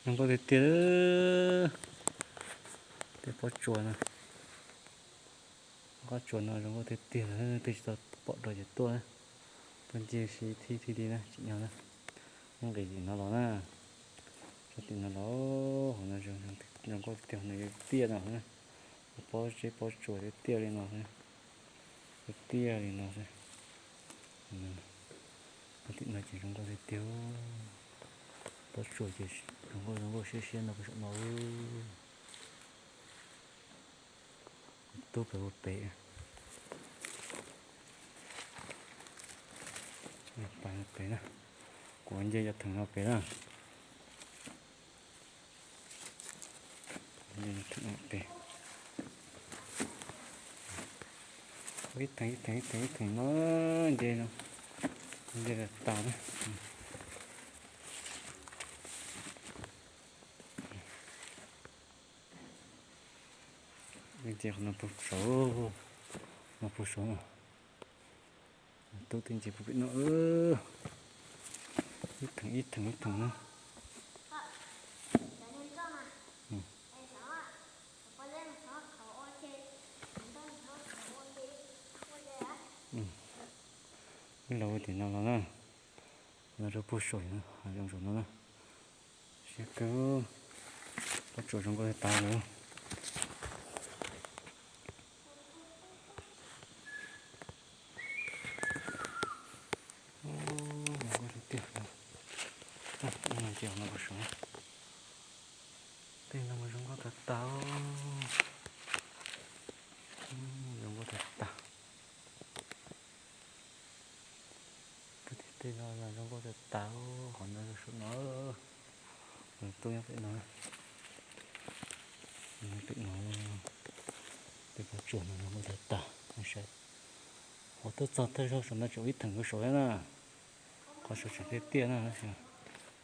Zoo nkauj tiag tiag. Tej pob tsuas no, qab tsuas no zoo nkauj tiag tiag, twb tsis tau pom dua ces tuaj, tuaj ncig si thib thib li na, tsim nyog na. Muab nqis tim no los na, tso tim no los, hauv no zoo nkauj tiag tiag no, tiaj no na. Pob zeb pob tsuas tiaj tiaj li no, tiaj tiaj li no xwb. Tim no ces zoo nkauj tiag tiag. Pob tsuas ces zoo nkauj zoo nkauj siab siab no puag saum no. Tub pem ua pem, pais pem na, kuv nce cov theem no pem na. Nce cov theem no pem, ib theem ib theem ib theem ib theem no, nce no, nce tas tas na. Nce qhov no puag saud, no puag saud no. Tub twb nce puag pem no, ib theem ib theem ib theem na. Wb los ua tim no los na, los rau puag saum no, hav zoov saum no na. Siab kawg, pob tsuas zoo nkauj tas lawm. Zoo nkauj tiag tiag. Tej no mas zoo nkauj tas tas, zoo nkauj tas tas. Tej no zoo nkauj tas tas, qhov no saum no, tub nyob pem no, pem no, tej pob tsuas no zoo nkauj tas tas. Qhov tuaj txog thawj zaug saum no tseem ib theem puag saud na, qhov saud tseem tiaj tiaj na.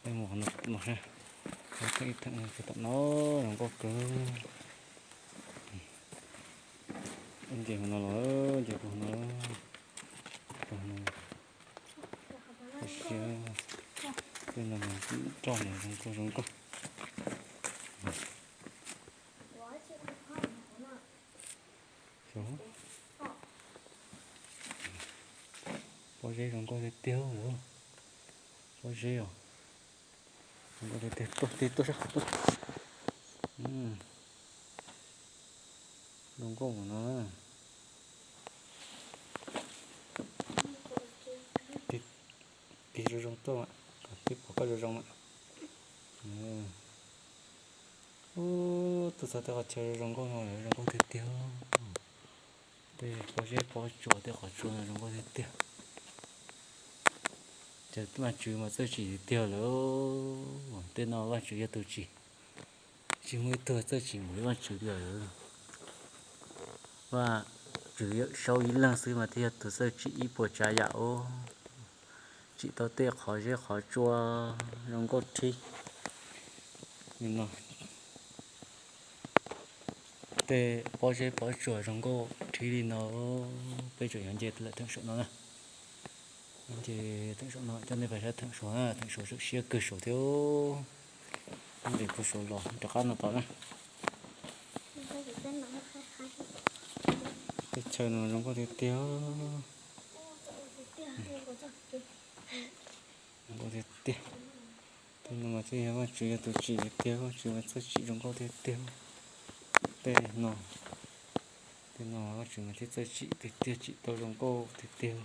Peb mus qhov no, ib theem ib theem puag tom no, zoo nkauj kawg. Nce qhov no los, nce puag no, puag no. Siab, tej no mas roj mas zoo nkauj zoo nkauj. Pob zeb zoo nkauj tiag tiag lawm. Pob zeb os, zoo nkauj tiag tiag, tuaj tig tuaj sab qhov tuaj. Zoo nkauj no. Tig zoo zoo tuaj mas, kom peb pom koj zoo zoo mas. Ub, tuaj txog tej qhov chaw zoo nkauj no lawm, zoo nkauj tiag tiag. Tej pob zeb pob tsuas tej qhov tsua no zoo nkauj tiag tiag. Ces Vajtswv mas txawj tsim tiag tiag lawm. Tej no Vajtswv yog tus tsim, tsis muaj ib tug txawj tsim npaum li Vajtswv tiag lawm. Vajtswv sau ib leeg xwb mas thiaj yog tus txawj tsim ib puas tsav yam os. Tsim tau tej qhov zeb qhov tsua zoo nkauj rhib li no. Tej pob zeb pob tsuas zoo nkauj rhib li no, peb tseem yuav nce lawm theem saum no na. Nce theem saum no, coj nej pais saib theem saud na, theem saud tseem siab kawg saud thiab. Nce puag saud los rov qab no tod na. Tej chaw no zoo nkauj tiag tiag. Zoo nkauj tiag tiag. Tej no mas thiaj yog Vajtswv yog tus tsim tiag tiag, Vajtswv mas txawj tsim zoo nkauj tiag tiag. Tej no, tej no Vajtswv mas thiaj txawj tsim tiag tiag, tsim tau zoo nkauj tiag tiag.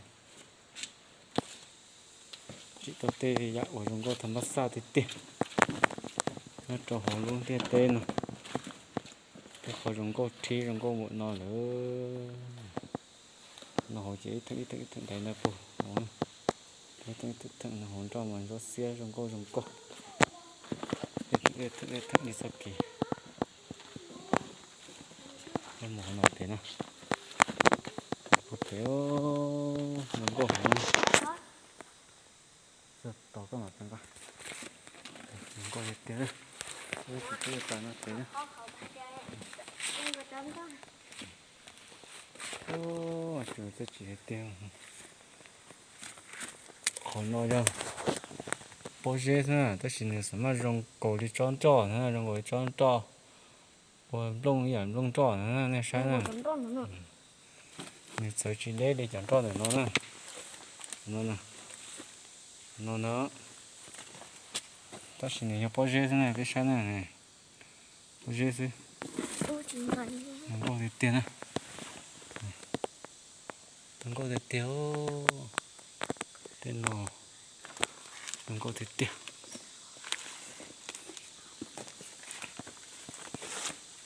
Tsim tau tej yam uas zoo nkauj tham pab xaj tiag tiag nyob rau hauv lub ntiaj teb no. Tej qhov zoo nkauj rhib zoo nkauj npaum no lawm. No hauv ces ib theem ib theem ib theem ntaiv ntawd puag hauv, ib theem ib theem no hauv nroj mas ntsuab xiab zoo nkauj zoo nkauj. Ib theem ib theem ib theem li txoj kev. Mus hauv no pem na, puag pem zoo nkauj hauv. Txog tod koj mam pem nqa. Zoo nkauj tiag tiag. Wb tsis pub tas no pem na. Ub, tsis txawj tsim tiag tiag. Qhov no yog Pob zeb xwb na, tab sis nws xav mas zoo nkaus li tsob nroj na, zoo nkaus li tsob nroj, ua nplooj ib yam nplooj nroj na, nej saib na. Nws txawv tsis deb li cov nroj ntawm no na. No na, no na, tab sis nws yog pob zeb xwb na, peb saib na. Pob zeb xwb. Zoo nkauj tiag tiag na. Zoo nkauj tiag tiag. Tej no zoo nkauj tiag tiag.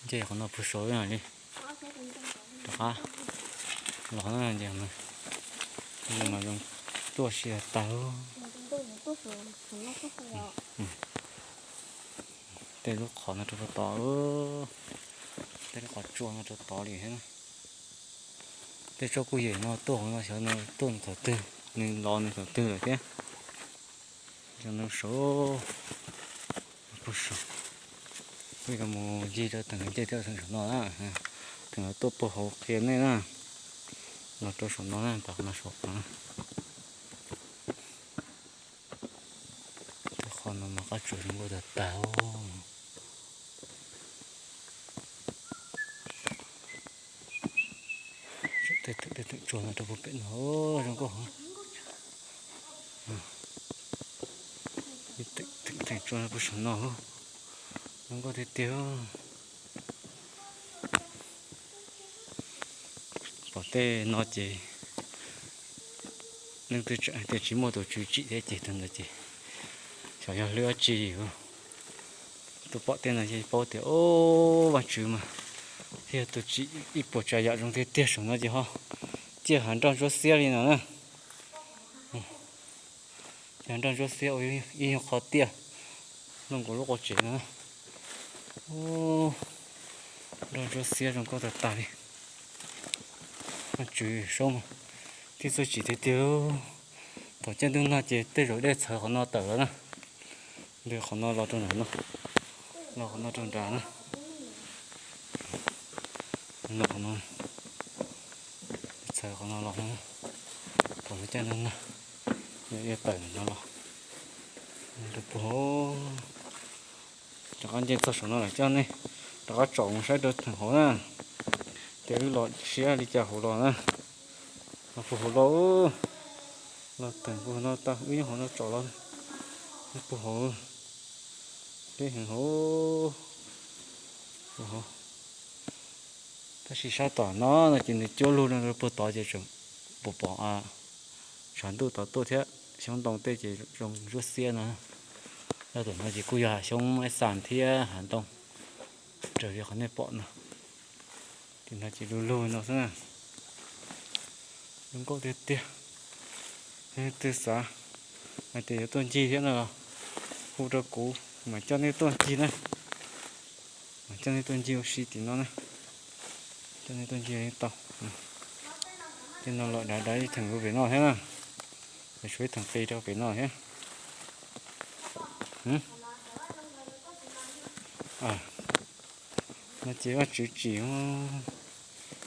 Nce qhov no puag saud li. Rov qab los na, nce qhov no mas zoo tuaj si tag. Tej lub qhov no rau puag tod, tej lub qhov tsua no rau tod li thiab. Tej tsob kuj yem no tuaj hauv no xyov nws tuaj nws thaum twg, nws los nws thaum twg lawm thiab. Cov no saud, kuj saud, kuj yuav mus ncig rau theem nce thiab, theem saum no na, theem tuaj puag hauv qhia nej na, los rau saum no na, tas qhov no saud no. Tej qhov no mas qab tsuas zoo nkauj tag tag. Tej theem tsua no rau puag pem no zoo nkauj. Tej theem tsua no puag saum no zoo nkauj tiag tiag. Pom tej no ces leej twg tseem hais tias tsis muaj tus tswv tsim thiab ces tus ntawd ces xyov yog hlwb dab tsi. Tus pom tej no ces paub tias, o, Vajtswv mas yog tus tsim ib puas tsav yam zoo tiag tiag. Saum no ces ho ciaj hav nroj ntsuab xiab li no na. Hav nroj ntsuab xiab ua ib nyuag qhov tiaj nyob nkaus lub qhov tsev no. Nroj ntsuab xiab zoo nkauj tag tag li. Vajtswv saub mas tib txuj tsim tiag tiag. Thaum caij ntuj nag ces tej zaum dej txhawv qhov no tawm los na. Ntws qhov no los rau nram no, los qhov no rau nram na. Los qhov no, txhawv qhov no los no. Thaum no caij ntuj nag, yog tawm no los rau puag hauv. Rov qab nce txog saum no lawm coj nej rov qab tsom mus saib rau theem hauv na, tias wb los siab li cas hauv los na. Los puag hauv los, los theem puag no tau, wb nyob hauv no tsom los puag hauv, deb heev hauv, puag hauv. Tab sis sab tom no no ces nws cuab lug no rau puag tod ces tseem pom pom tshav ntuj tod tuaj thiab xyoob ntoo tej ces zoo ntsuab xiab no. Los tom no ces kuj yog hav xyoob ib xas thiab hav ntoo raws li qhov nej pom no. Ces no ces lug lug no xwb na. Zoo nkauj tiag tiag. Leej twg xav hais tias yuav tuaj ncig thiab no los hu rau kuv mam coj nej tuaj ncig na. Mam coj nej tuaj ncig ua si tim no na. Coj nej tuaj ncig tau. Tej no los dav dav ib theem rau pem no thiab na. Tshuav ib theem qis rau pem no thiab. No ces Vajtswv tsim,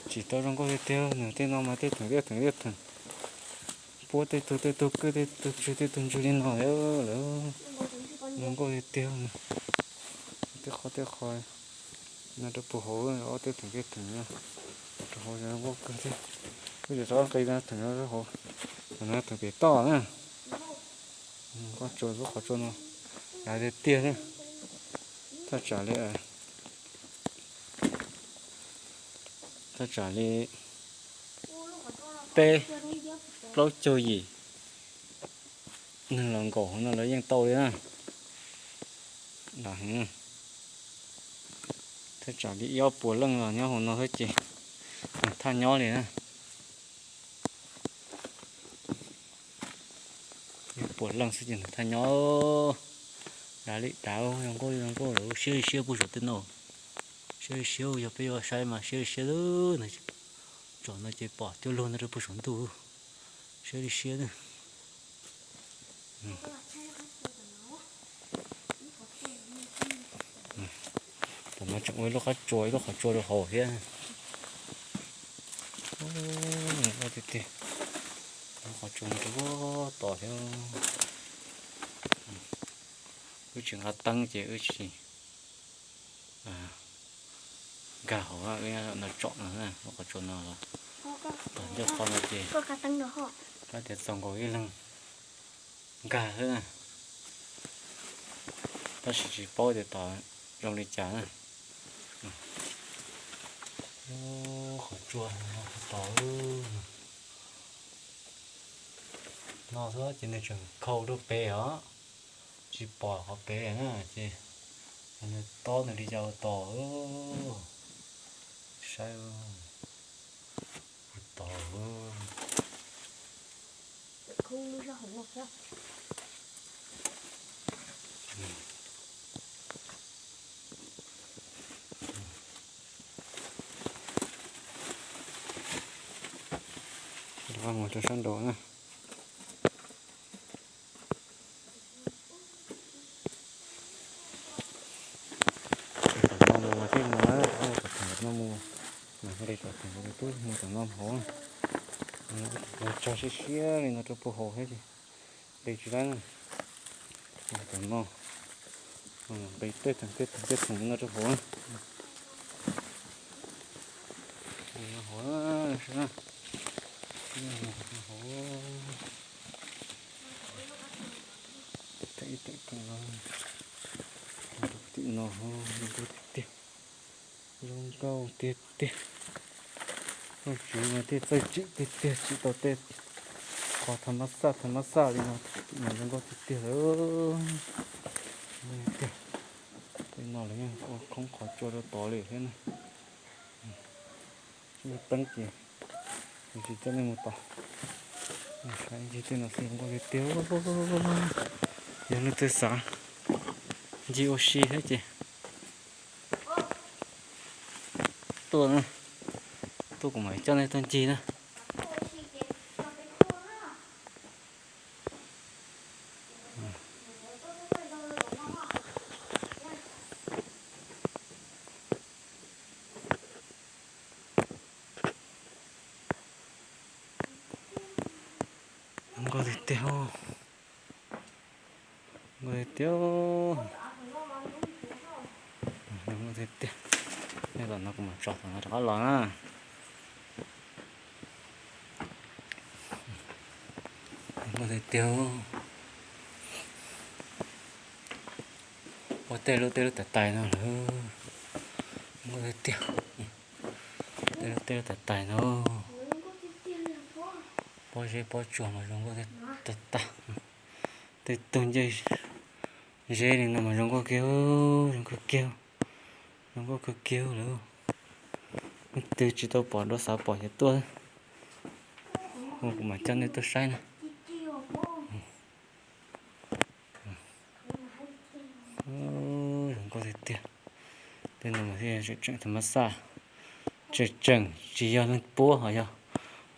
tsim tau zoo nkauj tiag tiag. Nws tej no mas tej theem liaj theem liaj theem, puab tej tug tej tug kwj tej tug tswg tej tug ntswg li no lawm. Zoo nkauj tiag tiag. Tej qhov tej qhov no rau puag hauv ob tej theem tej theem no rau hauv zoo nkauj kawg thiab. Wb yuav rov qab nqis no theem no rau hauv, no theem pem toj na. Koj tsuas lub qhov tsua no dav tiag tiag thiab. Thaj tsam li, thaj tsam li peb plaub caug yim neeg los nkaum hauv no lawv yeej tau li na. Dav heev. Thaj tsam li ib ob puas leej los nyob hauv no xwb ces nws thaj nyob li na. Ib puas leej xwb ces nws thaj nyob. Dav li dav, zoo nkauj zoo nkauj lawm, siab li siab puag saum tej no. Siab li siab, yog peb yuav saib mas siab li siab lawm. Tsom no ces pom cuaj luag ntawd rau puag saum ntuj. Siab li siab. Tam no tseem ua ib lub qab tsua, ib lub qhov tsua rau hauv thiab. Tiag tiag, lub qhov tsua rau tom thiab. Wb tsis nqa teeb ces wb tsis nkag hauv, wb nyob ntawm tsom no, lub qhov tsua no los tom ncauj qhov no ces kab tias txaus nkaus ib leeg nkag xwb na. Tab sis tsis paub tias tom zoo li cas na. Qhov tsua no tod no xwb ces nws tseem khau rau pem os, tsis pom qhov pem na ces nws tob nws li cas ua tod. Saib ua tod. Mus rau sab nraud na. Tom no mus mas thiaj mus na, tom no mus mas thiaj li tom no, tub mus tom no hauv. Tsag siab siab li no rau puag hauv thiab ces nqis tsis laib na. Tom no nqis tej theem tej theem tej theem li no rau hauv na. Hauv, hauv, ib teem ib teem no, tim no zoo nkauj tiag tiag, zoo nkauj tiag tiag. Koj tsis mas thiaj txawj tsim tiag tiag, tsim tau tej qhov tha mab xaj tha mab xaj li no, tim no zoo nkauj tiag tiag lawm. Tiag, tej no lawv yeej ua khoob qhov tsua rau tod li thiab na. Tsis muaj teeb ces tsis coj nej mus tom. Saib ncig tej no xwb zoo nkauj tiag tiag. Yog leej twg xav ncig ua si thiab ces tuaj, tuaj kuv mam coj nej tuaj ncig na. Nkauj tiag tiag, nkauj tiag tiag, nkauj tiag tiag. Nej los no kuv mam tsom tom no rov qab los na. Nkauj tiag tiag. Ua tej lub tej lub tais tais no lawm. Nkauj tiag tiag. Tej lub tej lub tais tais no. Pob zeb pob tsuas mas zoo nkauj tag tag. Tej tug ncej zeb li no mas zoo nkauj kiag, zoo nkauj kiag, zoo nkauj kawg kiag lawm. Leej twg tsis tau pom dua xav pom ces tuaj, kuv mam coj nej tuaj saib na. Zoo nkauj tiag tiag. Tej no mas thiaj tseem tseem tha mab xaj, tseem tseem tsis yog leej puab ho yog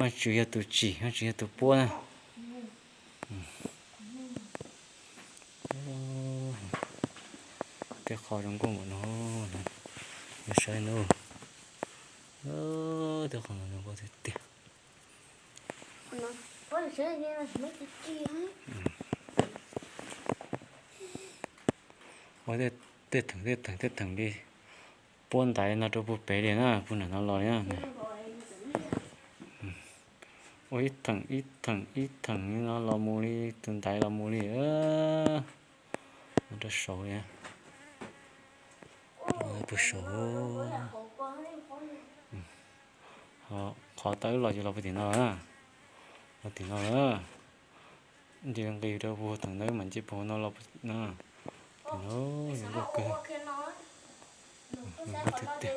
Vajtswv yog tus tsim, Vajtswv yog tus puab na. Tej qhov zoo nkauj npaum no, yog saib no, tej qhov no zoo nkauj tiag tiag. Ua tej theem tej theem tej theem li puab ntaiv no rau puag pem li na, puag nram no los li na. Ua ib theem ib theem ib theem li no los mus li tus ntaiv los mus li. Rau saud li, puag saud. Qhov tawm los ces los puag tim no lawm, los tim no lawm. Nce nqis rau puag theem ntawd mas nce puag no los no. Tim no zoo nkauj kawg, zoo nkauj tiag tiag.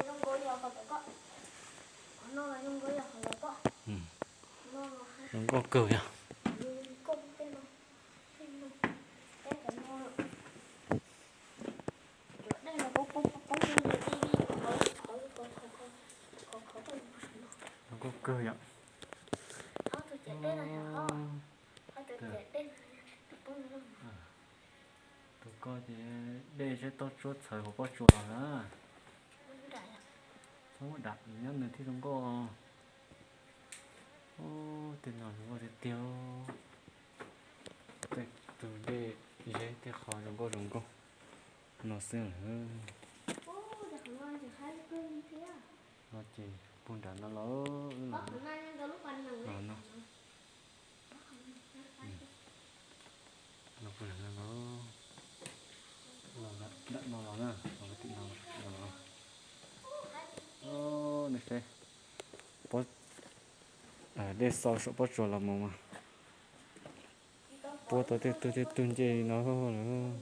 Zoo nkauj kawg yog. Zoo nkauj kawg yom. Tus ko ces dej zeb toj tsuab txhawv hauv pob tsuas los na. Txhob muab dam nyob nws thiaj zoo nkauj. Tej no zoo nkauj tiag tiag. Tej tus dej zeb tej qhov zoo nkauj zoo nkauj. No xwb lawm. No ces puag nram no los, no, no, no puag nram no los, no nram no los na, no tim no los. Nej saib, dej xau saum pob tsuas los mus mas puab tau tej tug tej tug ncej li no lawm.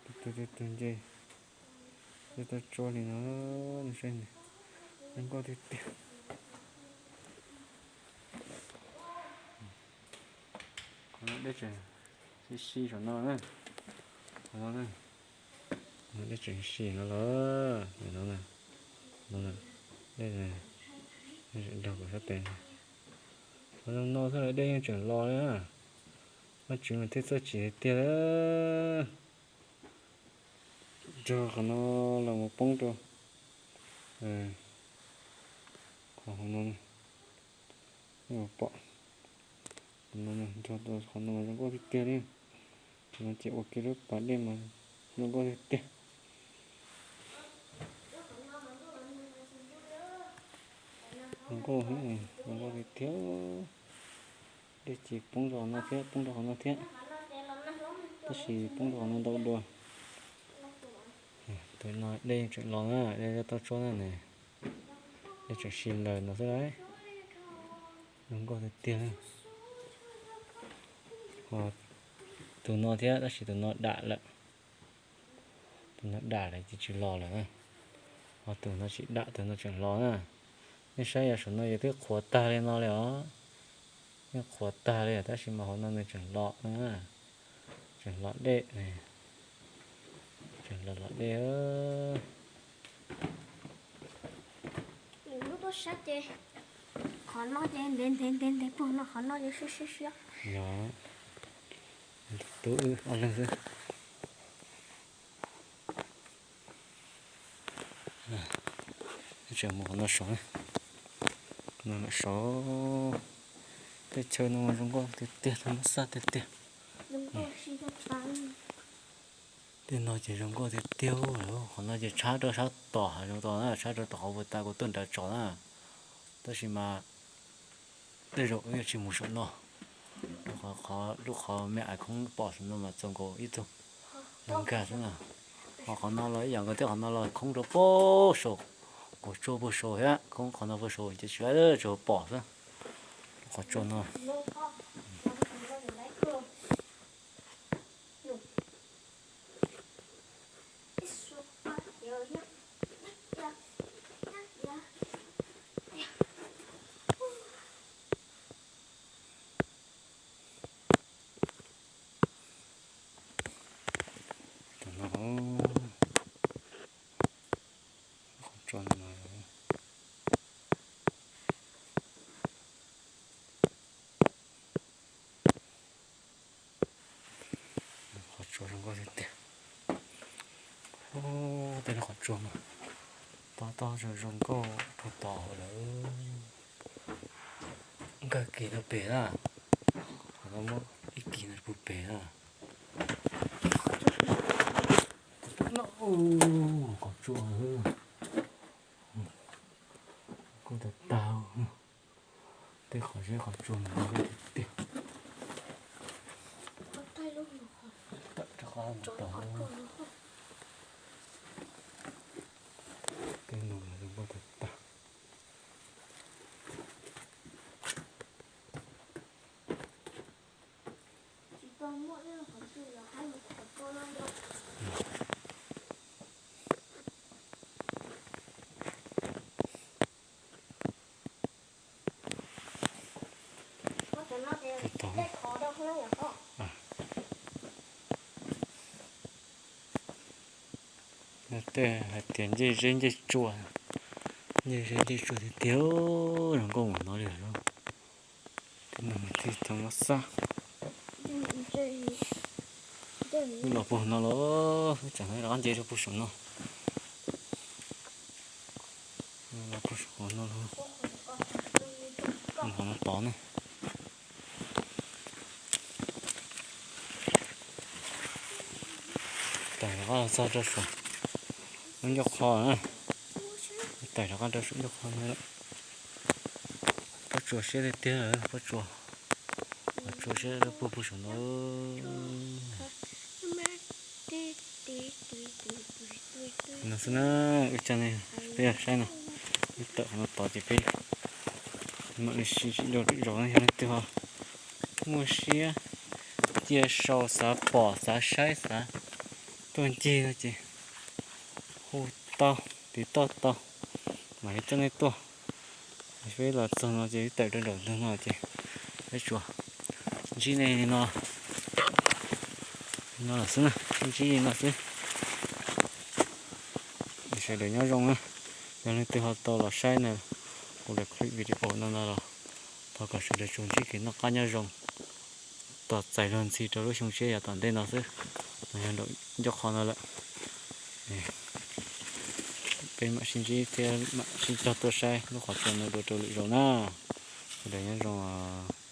Tej tug tej tug ncej, tej tug tsuab li no, nej saib, zoo nkauj tiag tiag. Qhov no dej tseem sib sib saum no na. Qhov no, dej tseem sib no los, no, dej, dej nrog kuv sab tes. Qhov zoo no xwb los dej yeej tseem los na. Vaj tswv mas thiaj txawj tsim tiag tiag. Nrog qhov no los mus poob rau qhov hauv no, nej pom, qhov no nrog qhov no zoo nkauj tiag tiag li. Qhov no ces ua kiag lub pas dej mas zoo nkauj tiag tiag. Zoo nkauj, zoo nkauj tiag tiag. Dej ces poob rau qhov no thiab, poob rau qhov no thiab, tab sis poob rau qhov no ntau dua. Tus no dej yeej tseem los na, dej tau tsuab na ne, dej tseem sib laws no xwb lauj. Zoo nkauj tiag tiag. Ho tus no thiab, tab sis tus no dam lawm. Tus no dam lawm ces tsis los lawm na. Ho tus no tsis dam, tus no tseem los na. Nej saib, yog saum no yog twb qhuav tag li no li os. Yeej qhuav tag li, tab sis mas hauv no nws tseem los na. Tseem los dej, tseem los los dej. Lub tuaj sab ces qhov no ces ntev ntev ntev ntev puag no, qhov no ces siab siab siab. Yog, tub wb ob leeg xwb. Tseem mus qhov no saud, no lam saud. Tej chaw no zoo nkauj tiag tiag, tau muab xaj tiag tiag. Tej no ces zoo nkauj tiag tiag lawm. Qhov no ces tshab rau sab tom hav zoov tod na, tshab rau tom qhov puag ta kuv tuaj nrad tso na. Tab sis mas tej zaum wb yuav tsis mus saum no, rau qhov lub qhov me ais khoob pom saum no mas txaus nkaus ib tug neeg nkag xwb na. Ho qhov no los ib yam nkaus thiab, qhov no los khoob rau puag saum, quas tsuag puag saum thiab, khoob qhov no puag saum ces tsis laib, tsuas pom xwb. Qhov tsua no. Qhov tsua no, qhov tsua zoo nkauj tiag tiag. Tej no qhov tsua mas tob tob zoo zoo nkauj puag tod lawm. Nkag kis no pem na, qhov no muab ib kis no puag pem na. Qhov tsua, kuj tag tag. Tej qhov zeb qhov tsua mas zoo nkauj tiag tiag. Tawm rau qhov no tod. Tej no mas zoo nkauj tag tag. Tej hais tias ncej zeb ncej tsua, ncej zeb ncej tsua tiag tiag, zoo nkauj npaum no li lawm. Tej no mas thiaj tau muab xaj. Wb los puag no los, wb tseem rov qab nce rau puag saum no. Los puag saum no los, qhov no tod na. Rov qab los txog rau saum lub ncauj qhov na. Tawm rov qab rau saum ncauj qhov no lawm. Pob tsuas siab tiag tiag, pob tsuas, pob tsuas siab puag puag saum no. No xwb na, wb coj nej peb saib no, wb tawm qhov no tod ces peb mam li sib ntsib dua lwm zaus na. Yog leej twg ho muaj siab cia sau, xav pom, xav saib, xav tuaj ncig no ces hu tau, tiv tauj tau, mam li coj nej tuaj. Peb los txog no ces wb tawm rau nraum ntug no ces peb tsuas ntsib nej li no, no lawm xwb na, ntsib li no xwb. Sawv daws nyob zoo na. Yog leej twg ho tau los saib na, kuv daim clip video no no los thov kom sawv daws tsuas ntsib kev noj qab nyob zoo, tos txais luag ntxhi rau lub xyoo tshiab yav tom ntej no xwb. No yog nraum ncauj qhov no lawm. Peb mam sib ntsib thiab mam sib cog tuaj saib lub qhov tsua no dua rau lwm zaus na. Sawv daws nyob zoo os.